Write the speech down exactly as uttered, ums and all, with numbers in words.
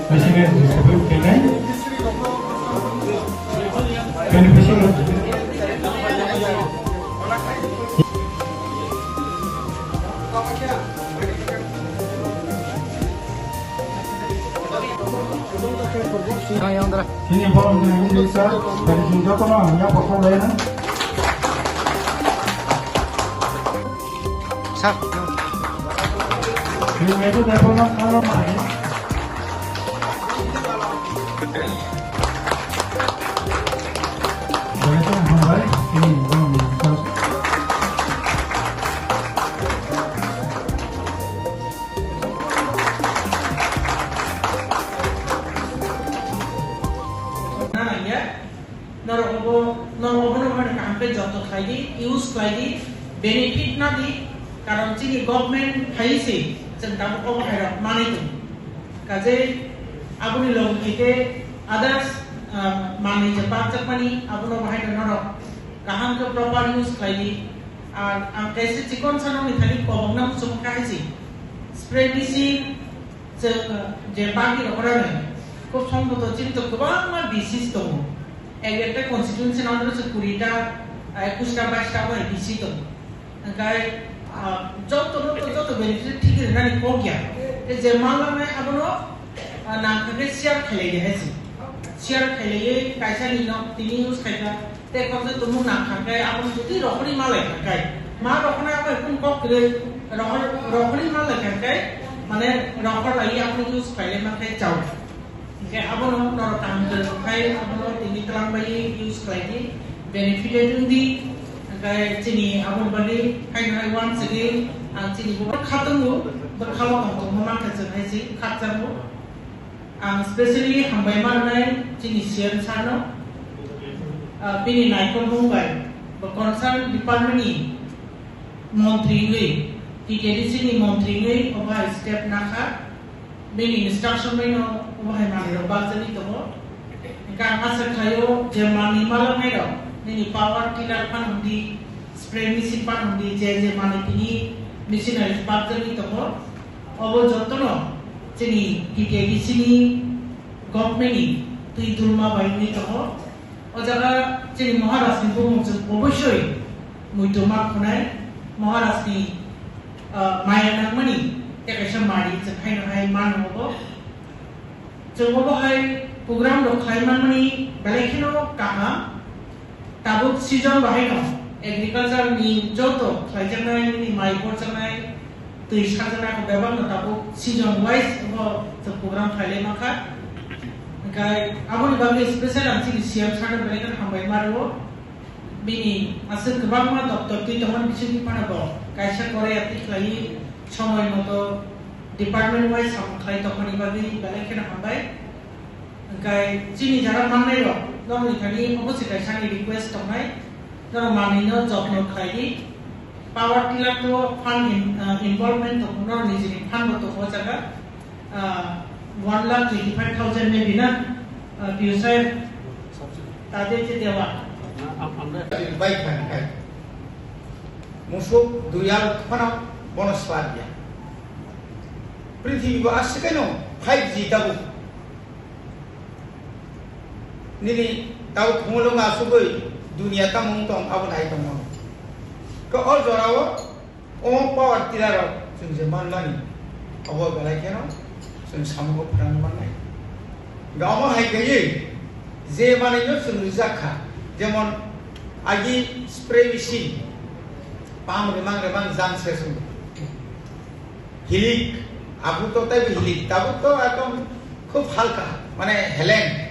President distribute khainai. Beneficiary. Chini borok ni wngwi sa, dari chini jotono ang yapha kok lai nang. Sir. Chini metu depot nang kalo mai. Dari chini hambai, chini borok ni wngwi sa. Nang ya, norok obo, norok obono mani kaham khe jotno khlai di, use khlai di, benefit na di, karon chini government phai se chwng tabuk obo hai rok manwi tongo. Kajei aboni logi khe others, ah, manwi je pakjakmani abono bahai no norok kaham khe proper use khlai di. Ar ang kaisa chikon sanoni thani kobokna muchung kha hai se spray machine, chwng je party rok rwnai, khub sombhoto chini to kwbangma disease tongo. Ek ekta constituency no chwng kuri ta, ekush ta, bais ta bai disease tongo. Hwnkhe, ah, joto no to joto benefit thik rinani kok ya. Tei je mal lanai abono, ah, nangkha khe share khailai di hai se. Share khailaiwi kaisa ni nok tini use khaikha. Tei kok je tumung nang kha khe, abo jodi rohorwi ma lai kha khe, ma rohornai abo ekdum kok kwrwi, rohor-, rohorwi ma lai kha khe, mane rohor laiwi abo use khlai lai ma khe chao. Hwnkhe abono norok kaham kwrwng khai, abono tini twlang bai use khlai di, benefited wng di. Hwnkhe chini aboni bagwi haino hai once again ang chini bo kha tongo, bwkha o tong tongma ma khe chwng hai se khakchangma. Ang specially hambai manai chini C M sir no, ah, bini naikolmung bai bo concern department ni montri wngwi, T T A D C ni montri wngwi obo hai step nakha, bini instruction bai no obo hai manwi rok bakjagwi tongo. Hwnkhe ang asa khlaio je manwi maloknai rok nini power tiller phano hwndi, spray machine phano hwndi, je je manwi tini machineries bakjagwi tongo. Obo jotono chini T T A D C ni government ni twi dulma bai wngwi tongo. O jaga chini Maharaj ni bumung chwng oboisoi muitu ma khwnai. Maharaj ni, ah, maya nangmani tei kaisa mari chwng haino hai mano obo. Chwng obo hai program rok khlai manmani belai kheno kaham. Tabuk season bahai no agriculture ni joto khlaijaknai, nini mai borjaknai, twi sarjaknai kok bebak no tabuk season wise bo chwng program khlai lai mankha. Hwnkhe aboni bagwi special ang chini C M sir no belai kheno hambai ma rwo. Bini aswk kwbangma doptor twi tongmani bisingtwi phano bo kaisa kore ati khlaiwi somoi moto department wise samung khlai tongmani bagwi belai kheno hambai. Hwnkhe chini jara mannai rok, norokni thani obo se kaisa ni request tongnai, norok manwi no jotno khlai di. Power tiller to fund in, ah, involvement tongo, norok nijini fund bo tongo o jaga, ah, one lakh twenty five thousand maybe na, ah, P O sir, tade te dewa. Bai khan kai. Musuk duyal khana bono swa dia. Prithibi bo aswk no five G tabuk. Nini tau thungulwng asugwi dunia tamo wng tong abo nai tongo. To o jorao o power tiller rok chwng je manmani abo belai kheno chwng samungo phrang mannai. Ga omo hai kaiwi je manwi no chwng rijak kha, jemon agi spray machine pam remang remang jang se chwng hilik, abu to tei hilik, tabuk to ekdom khub halka, mane heleng.